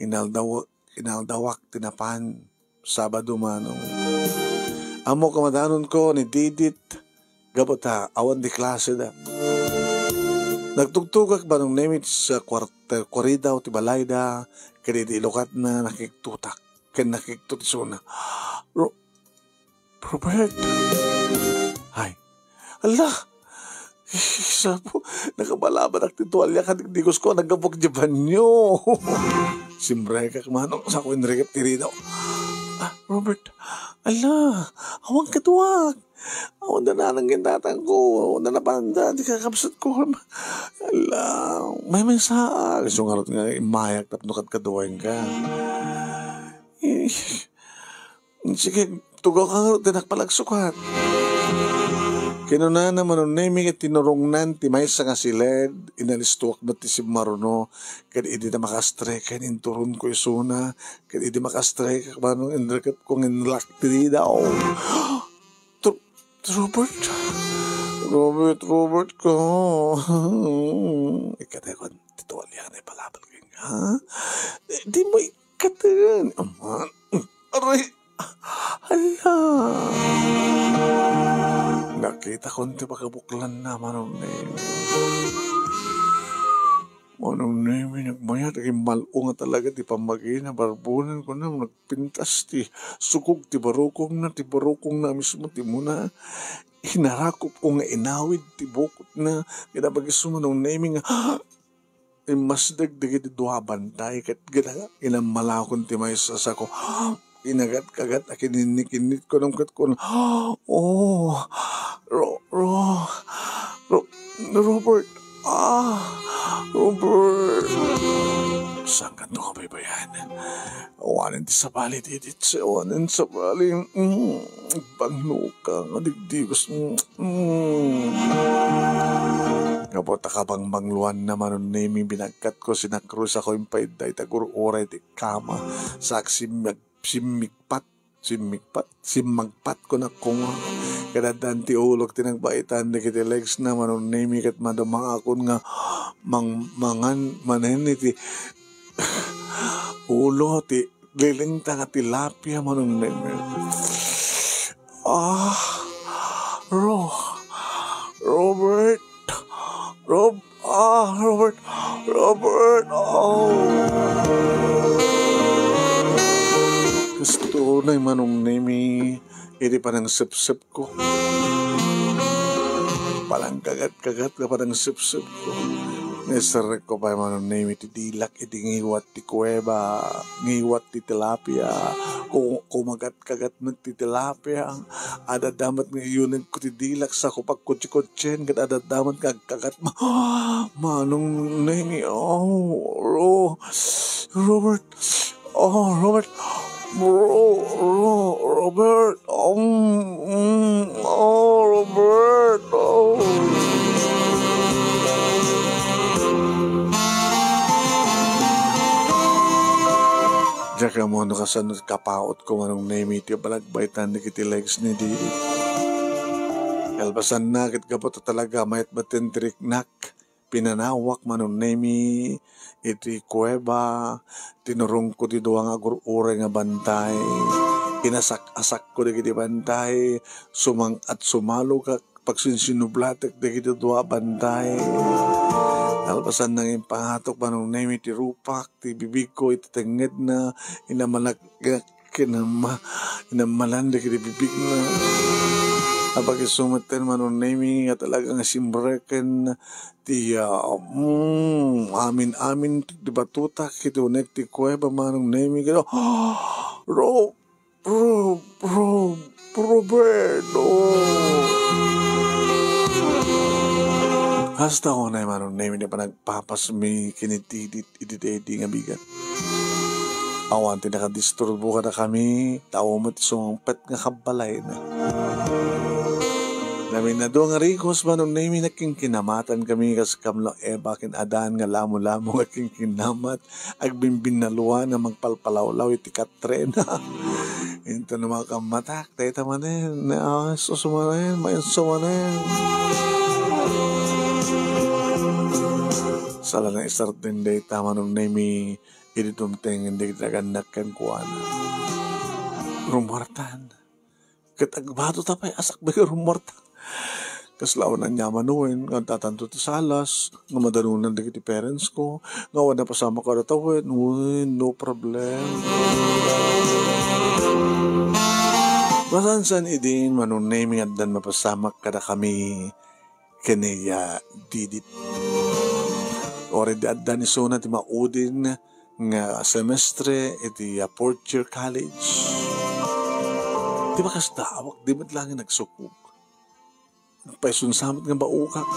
inaldaw-, inaldawak ti napan. Sabado, Manong. Ammok a madanonko ni Didit gapu ta awan ti klaseda. Nagtugtugak, Manong Nemi, sa kuarter, kuaridaw ti balayda, ket idi ilukatna, nakiktutak, ken nakiktot isuna. Ro-, Robert! Ay, ala! Sapo, nakabalabadak ti tualya, kadigdigos ko, naggapuak di banyo. Simrekak, Manong, sa ko inrikep ti ridaw. Ah, Robert, ala, awan kaduak. Awan da nanang ken tatangko, awan da napanda, ti kakabsat ko. Ala, maymaysa, isu ngarud nga immayak tapno kadkaduaenka. Eh, Sige, tugawka ngarud ti nakpalagsukat. Kinunana, Manong Nemi, ket tinurongnan ti maysa nga siled, inalistuak met ti simmaruno, ket idi ta makastreken, inturonko isuna, ket idi makastrek, Manong, inrikepko nga inlak ti ridaw. Tr-, Robert? Robert, Robert ka. Ikatayon ti tualya nga ipalabal kenka, ha? Di mo ikatayon. Aman. Aray! Hala! Nakitakon ti pakabuklanna, Manong Nemi. Manong Nemi, nagmayat, agimmal-o nga talaga ti pammagina, barbonen, kunam, nagpintas ti sukog ti barukongna, ti barukongna mismo ti umuna. Inarakupko nga inawid ti bukotna, ket apag-isu, Manong Nemi, nga immasdeg dagiti dua a bantay, ket gada-, inammalakon ti maysa, sako, inagat-kagat a kininnikinnit ko, nung ket kun, "Oh, Ro-, Ro-, Ro-, Robert, ah, Robert." Saan kanto nga baybayan? Awanen ti sabali, Didit, awanen sabali. Mm, bangloka nga digdigos. Mm. Gapu ta kabangbangloanna, Manong Nemi, binagkatko, sinakruisako, impaidda iti agur-uray ti kama. Sa agsimmag-, simmigpat, simmigpat, simmagpat, kunakko nga. Ket addan ti ulok ti nagbaitan dagiti legsna, Manong Nemi, ket madamagakon nga mang-, mangan manen iti ulo ti lilingta nga tilapia, Manong Nemi. Ah, Ro-, Robert, Rob-, ah, Robert, Robert, oh. Kastoy, Manong Nemi, iti panangsepsep ko. Panangkagat-kagat nga panangsepsep ko. Naiserrekko pay, Manong Nemi, ti dilak iti ngiwat ti kuweba, ngiwat ti tilapia. Ku-, kumagat-kagat met ti tilapia. Adda met nga iyunegko ti dilak, sako pagkutsi-kutsien, ket adda met nga agkagat. Ma-, Manong Nemi, oh, Ro-, Robert, Oh, Robert. Ro-, Ro-, Robert. Oh, mm, oh, Robert. Oh. Diak ammo no kasano ti kapautko, Manong Nemi, ti balagbaitan dagiti legs ni Didi. Kalpasanna, ket gapu ta talaga, mayat met ti riknak. Pinanawak, Manong Nemi, iti kuweba, tinurongko ti dua nga agur-uray nga bantay. Inasak-asakko dagiti bantay, sumang-at sumalogak, pagsinsinublatek dagiti dua a bantay. Kalpasan, nangin pangatok, Manong Nemi, ti rupak, ti bibigko iti tengngedna, inamanak-, kinama-, inammalan dagiti bibigna. Apag-isu metten, Manong Nemi, nga talaga nga simreken ti, ah, mm, amin-amin ti batutak iti unek ti kuweba, Manong Nemi, ket, Ro-, Ro-, Ro-, Roberto. Kasta unay, Manong Nemi, ti panagpapasmi ken ni Didit iti daydi nga bigat. Awan ti nakadisturbo kadakami, tao met ti sumangpet nga kabbalayna. Naminado nga Ricos, Manong Nemi, nagkinkinamatan kami kas kamlo Eva ken Adan nga lamo-lamo nga kinkinamat, agbimbinnaluan nga magpalpalawlaw iti katrena. Inton makaammoak, dayta manen, ah, sus manen, mainso manen. Sala nga isardeng dayta, Manong Nemi, idi dumteng dagiti nagannak kenkuana. Rumuartan. Ket agbato ta pay a sakbay a rumuarta. Kasla awan aniaman wen, nga addatanto ti salas, nga madanunan dagiti parents ko, nga awan napasamak kadatawen, wen, no problem. Masansan idin, Manong Nemi, nga addan mapasamak kadakami ken ni, ah, Didit. Already adda ni Sona ti maudin nga semestre iti, ah, fourth year college. Ti bakas daawak, di met laeng nagsukog. Nagpaisunsa met nga baukak.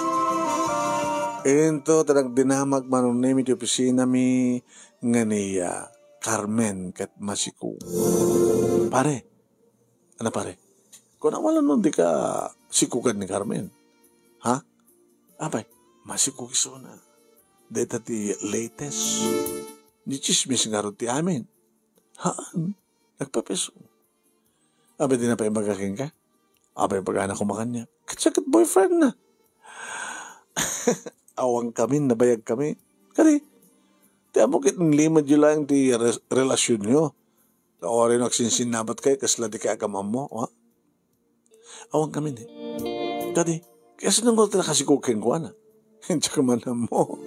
Inton ta nagdinamag, Manong Nemi, ti opisinami nga ni, ah, Carmen ket Masiko. Pare, Ano, pare? Kunam a no dika sikugan ni Carmen. Ha? Apay, masikog isuna. Dayta ti latest. Ni chismis ngarud ti amin. Haan, nagpapiso. Apay, di na pay ibaga kenka? Apay, ibaga na kumakanyak. Ket siya ket boyfriend na. Awan kami, nabayag kami. Kadi, ti amo ket inlimedyo laeng ti res-, relasyon nyo. Awan no agsinsinnabat kayo, kasla di kayo agam-ammo, ha? Awan kami ni. Kadi, kaya sinong ko tinakasikog kenkuana? Diak man ammo.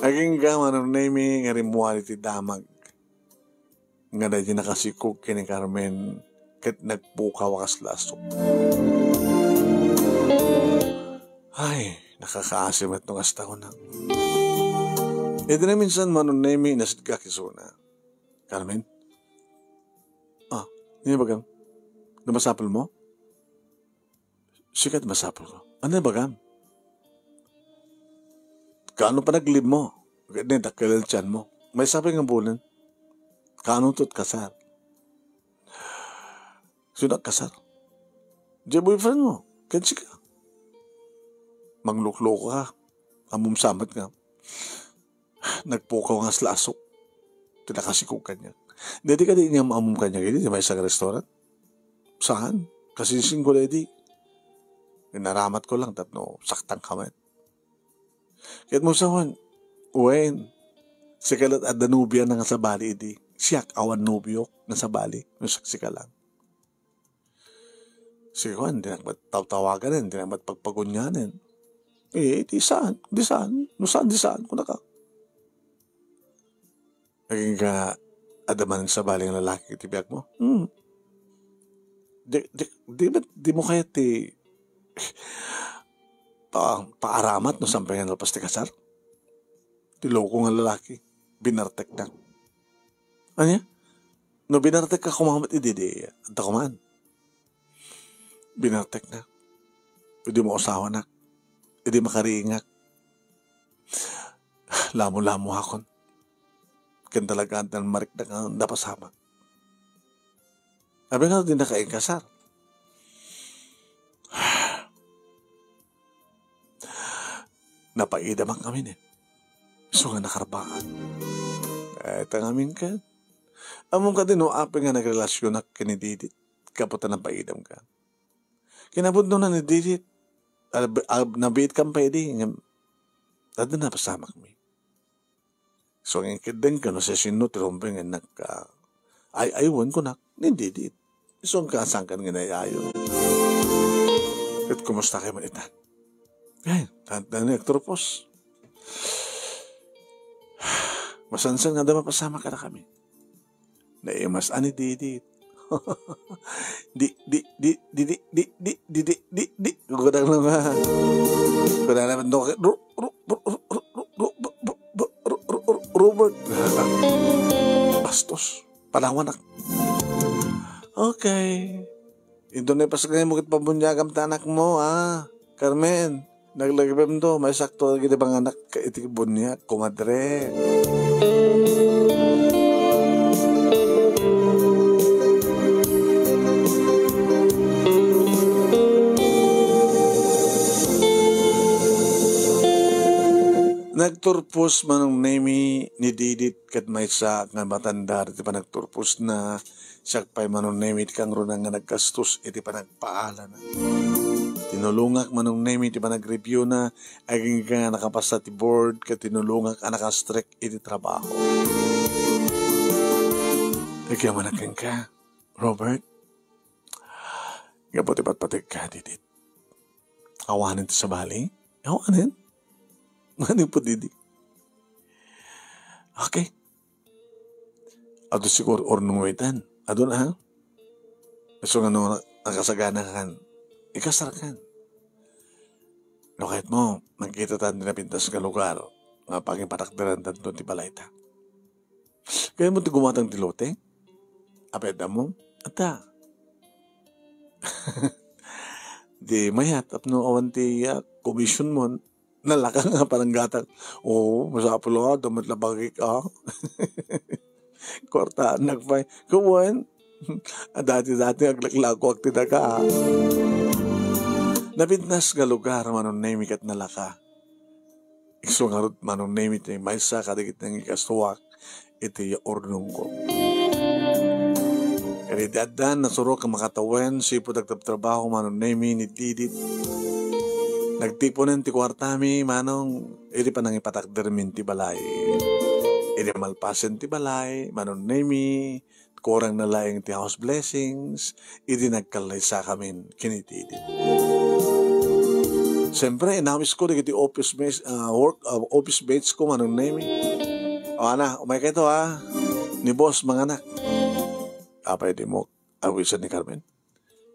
Agingga, Manong Nemi, nga rimmuar iti damag. Nga daydi nakasikog ken ni Carmen, ket nagpukaw a kas lasok. Ay, nakakaasi met no kasta kunak. Idi naminsan, Manong Nemi, inasdegak isuna. Carmen? Ah, ania ibagam? No masapul mo? Sika ti masapul ko. Ania ibagam? Kaano panaglib mo? Ket ni dakkel ti tiyan mo. Maysa pay nga bulen. Kaano to ti kasar? Sino ti kasar? Diay boyfriend mo. Ken sika. Manglukloko ka. Ammom sa met nga nagpukaw nga kas lasok ti nakasikog kaniak. Daydi kadi nga ammom kaniak idi, ti maysa nga restaurant? Saan? Kasinsing ko daydi. Inaramat ko lang tapno saktan ka met. Ket mo sawen, wen, sika la't adda nobiana nga sabali idi. Siak awan nobiok nga sabali, no siak sika lang. Sika, dinak met tawtawaganen, dinak met pagpagunyanen. Eh, di saan, di saan, no saan, di saan, kunaka. Agingga adda manen sabali nga lalaki iti biagmo? Hmm. Di, di, di, di mo kayat ti pa-, paaramat no saan pay nga nalpas ti kasar? Ti loko nga lalaki, binarteknak. Ania? No binartekka koma met idi, di, adda koman. Binarteknak. Idi mausawanak. Idi makariingak. Lamo-lamoakon. Ken talaga, addan mariknak nga napasamak. Abi nga, di nakaingkasar. Napaidamak amin, eh. Isu nga nakarbaan. Eh, tangamin ka. Ammom kadi no apay nga nagrelasyonak ken ni Didit, gapu ta napaidamka. Kinapudno na ni Didit, ab-, ab-, nabiit kan pay di, ngem, adda napasamak mi. So, ngem keddeng ka no siasino ti rumbeng nga nagka-, ay-aywan kunak, ni Didit. Isu nga sangkan nga naayayo. Ket kumusta kayo man itan? Ay, tan-, tan-, nagturpos. Masansan nga adda mapasamak kadakami. Naimas ani Didit. Di, di, di, di, di, di, di, di, di, di, di, di. Gudang na nga. Gudang na nga. Ro-, ro-, ro-, ro-, ro-, ro-, ro-, ro-, ro-, ro-, ro-, Robert. Bastos. Panawanak. Okay. Ito na ipasagay mo ket pabuniagam ta anak mo, ah. Carmen. Naglagipem to, maisakto dagiti manganak iti buniag, kumadre. Nagturpos Manong Nemi ni Didit ket maysa nga matanda iti panagturposna. Siak pay Manong Nemi ti kangruna nga naggastos iti panagpaalana. Tinulongak Manong Nemi ti panagreviewna, agingga nga nakapasa ti board ket tinulongak a nakastrek iti trabaho. Agyamanak kenka, Robert. Gapu ti patpategka, Didit. Awanen ti sabali? Awanen? Awanen po, Didi. Okay. Adu siguro urnong itan. Adu na, ha? Isu nga no, nakasagana kan, ikasarkan. No, kahit mo, nagkita tan di napintas nga lugar, nga pangipatakderan tanto ti balayta. Kaya mo ti gumatang ti lote? Apay adda mo? Adda. Di mayat, tapno awan ti, ah, commission mo, nalaka nga pananggatang. Oo, masapul nga, damit labagik, ah. Kwarta, nagpay. Kawan, dati-dati aglaklakoak ti daga, ah. Napintas nga lugar, Manong Nemi ket nalaka. Isu ngarud, Manong Nemi, ti maysa kadagiti nangikastoak iti urnongko. Ket idi adda nasurok a makatawen, sipud agtabtrabaho, Manong Nemi, ni Didit. Nagtiponen ti kuartami, Manong, idi panangipatakdermin ti balay. Idi malpasen ti balay, Manong Nemi, kurangna laeng ti house blessings, idi nagkallaysakamin ken ni Didit. Siyempre, inawisko dagiti office mates, ah, work, ah, office mates ko, Manong Nemi. O, ana, umaykayto, ha? Ni boss, manganak. Apay di mo awisan ni Carmen?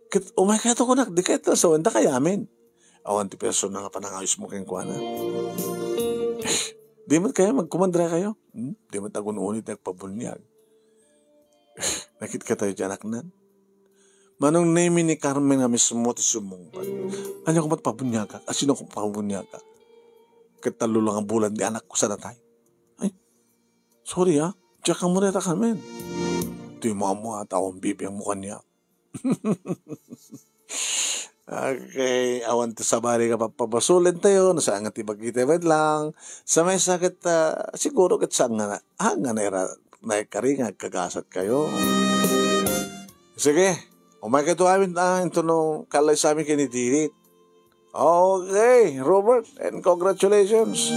Ket umaykayto kunak, dikay ta sawen, dakayamin. Awan ti persona nga panangawis mo kenkuana. Di met kayo magkumadre kayo? Hmm? Di met agun-unit nagpabuniag. Nakit ka tayo di anaknan? Manong Nemi, ni Carmen nga mismo ti sumungbat. Ania ko met pabuniagak? Asino ko pabuniagak? Ket tallo lang a bulan di anak ko sa natay. Ay, sorry, ah. Diak ka mo deta, Carmen. Di mo amo at awan bibiang mo kanya. Okay, awan ti sabali nga papabasolentayo, no saan nga ti bagitayo met lang. Sa maysa ket, ah, siguro ket saan nga na, ah, nga naira-, naikari nga agkagasat kayo. Sige, umaykayto amin, ah, intono kallaysami ken ni Didit. Okay, Robert, and congratulations.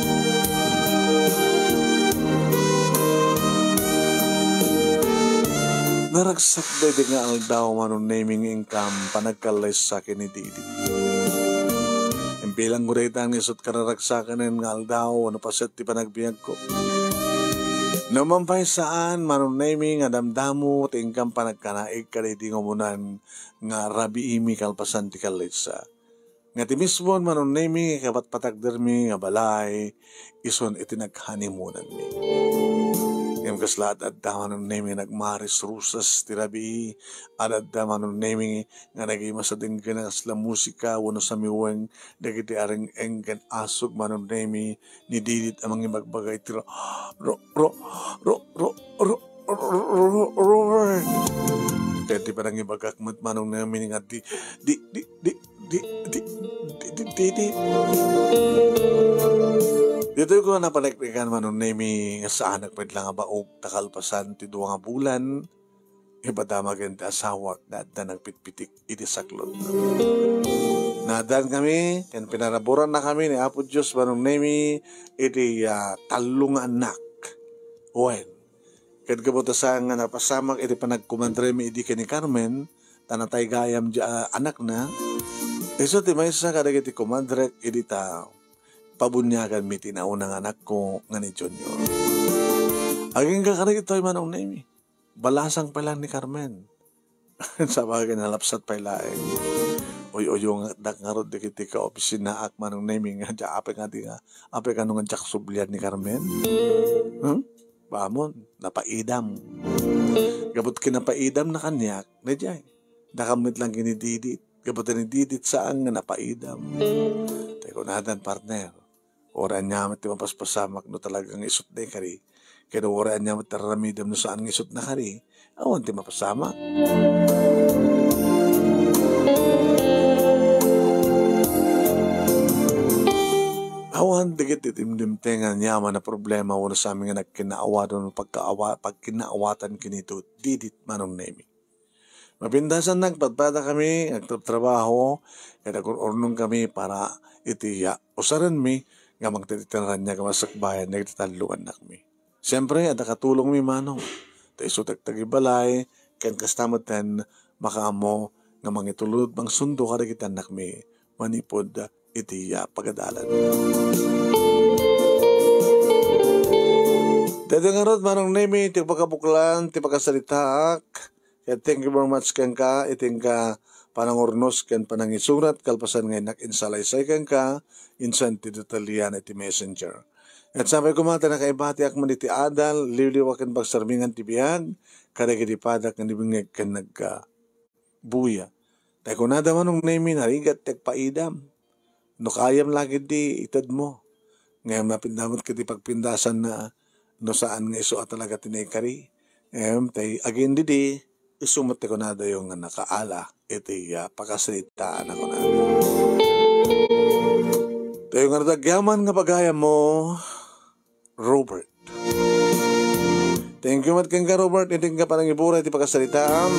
Naragsak daydi nga aldaw, Manong Nemi, nga inkam panagkallaysa ken ni Didit. Imbilangko dayta nga isut' kararagsakanen nga aldaw wenno paset ti panagbiagko. Numan pay saan, Manong Nemi, nga damdamo ti inkam panagkanaig kadaydi nga umunan nga rabiimi kalpasan ti kallaysa. Nga ti mismon Manong Nemi nga kapatpatakdermi nga balay, ison iti naghanimunanmi. Ngem kasla ad-adda Manong Nemi nagmaris-rusas ti rabii, ad-adda Manong Nemi nga nagimas a denggen a kasla musika wenno samiweng dagiti areng-eng ken asug Manong Nemi ni Didit a mangibagbaga iti ro-, ro-, ro-, ro-, ro-, ro-, ro-, ro-, ro-, Ket ti panangibagak met Manong Nemi nga di, di, di, di, di, di, di, di, di, di. Ditoy ko napaneknekan Manong Nemi nga saanak met lang a baog ta kalpasan ti dua nga bulan, ipadamagen ti asawak nga adda nagpitpitik iti saklot. Nadan kami, ken pinaraburan na kami ni Apo Dios Manong Nemi iti, ah, tallo nga annak. Wen, ket gapu ta saan nga napasamak iti panagkumadremi idi ken ni Carmen, ta natay gayam di, ah, anakna, isu ti maysa kadagiti kumadrek idi ta pabuniaganmi ti nauna nga anakko nga ni Junior. Agingga kadagitoy Manong Nemi. Balasang pay lang ni Carmen. Sabagay, nalapsat pay laeng. Uy-uyongedak ngarud dagiti kaopisinaak Manong Nemi nga dia apay nga di nga, apay kano nga diak sublian ni Carmen? Hmm? Bamon, napaidam. Gapu ti kinapaidamna kaniak, daydiay. Dakam met lang ken ni Didit. Gapu ta ni Didit saan nga napaidam. Tay Kunadan, partner, uray ania met ti mapaspasamak no talaga nga isut' nga ikari, ken uray ania met ti ar-aramidem no saan nga isut' nga kari, awan ti mapasamak. Awan dagiti dimdimtengan nga aniaman a problema wenno saan nga nagkinnaawatan wenno pagkaawa-, pagkinnaawatan kinito, didit, Manong Nemi. Mapindasan nagpadpadakami, agtrabtrabaho, ket agur-urnongkami para iti, ah, usarenmi nga mangted iti naraniag a masakbayan dagiti tallo nga annakmi. Siempre, adda katulongmi, Manong. Ta isu ti agtagibalay, ken kasta metten makaammo nga mangitulod, mangsundo kadagiti annakmi manipud iti, ah, pagadalan. Daytoy ngarud, Manong Nemi, ti pakabuklan ti pakasaritaak. Ket thank you very much kenka iti inka panangurnos ken panangisurat kalpasan nga innak insalaysay kenka insan ti detalyean iti messenger. Ket sapay koma ta nakaibatiak man iti adal, liwliwa ken pagsarmingan ti biag kadagiti padak nga nibingngeg ken nagbuya. Ta kunada, Manong Nemi, narigat ti agpaidam. No kayam la ketdi, itedmo. Ngem napinda met ketdi pagpindasanna, no saan nga isu a talaga ti naikari. Ngem tay agian didi, isu met ti kunadayo nga nakaala iti, ah, pakasaritaan a kunada. Tayo nga nadagyaman nga pagayammo, Robert. Thank you met kenka, Robert, iti inka panangiburay ti pakasaritaam.